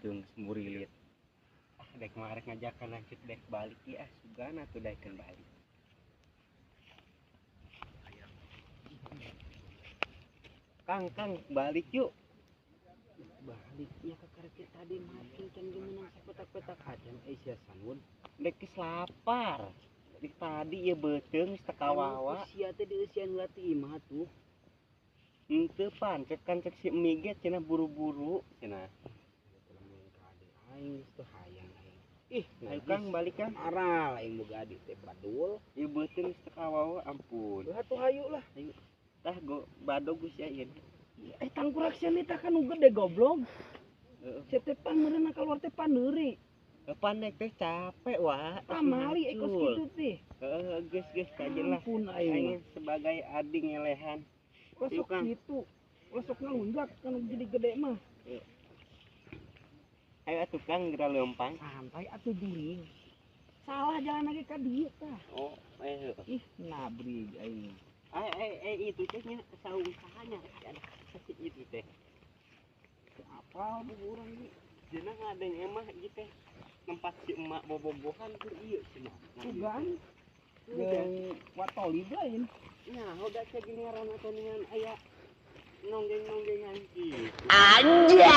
Beuteung murilit. Ah dek mah arek ngajakan lanjut dek balik ieu ah sugana tuh daekeun balik. Kang, Kang, balik yuk. Balik ya ke karek tadi makin can geunang sapetak-petak acan sia sanun. Dek geus lapar. Di tadi ya beuteung geus teu kawawa. Sia teh dieusian heula ti imah tuh. Henteu pan, cek kan cek si Emi ge cenah buru-buru cenah. Aing geus teu hayang aing. Ih, ayo Kang balik Kang. Aral aing boga adik teh badul. Ieu beuteung geus teu kawawa ampun. Heuh atuh hayu lah. Hayu. Tah go badog geus sia ieu. Eh tangkurak sia tah kan nu gede goblok. Heeh. Sia teh pan meureunna kaluar teh paneuri. Pandek teh capek wah. Pamali ekos kitu teh. Heeh, geus geus kajen lah. Ampun aing Aing sebagai adi ngelehan. Ulah sok kitu. Ulah sok ngalunjak kan jadi gede mah. Ayo atuh Kang geura leumpang. Santai atuh jurig. Salah jalan lagi ka dieu tah. Oh, eh. Ih, nabrig aing. Itu teh nya saung sahanya itu teh. Apal buku urang ieu. Cenah ngadeng emah ieu teh tempat si emak bobogohan keur ieu cenah. Sugan. Jeung watolib lain. Nah, udah cek gini ngaranna teh dengan aya nonggeng-nonggengan kitu. Anjay.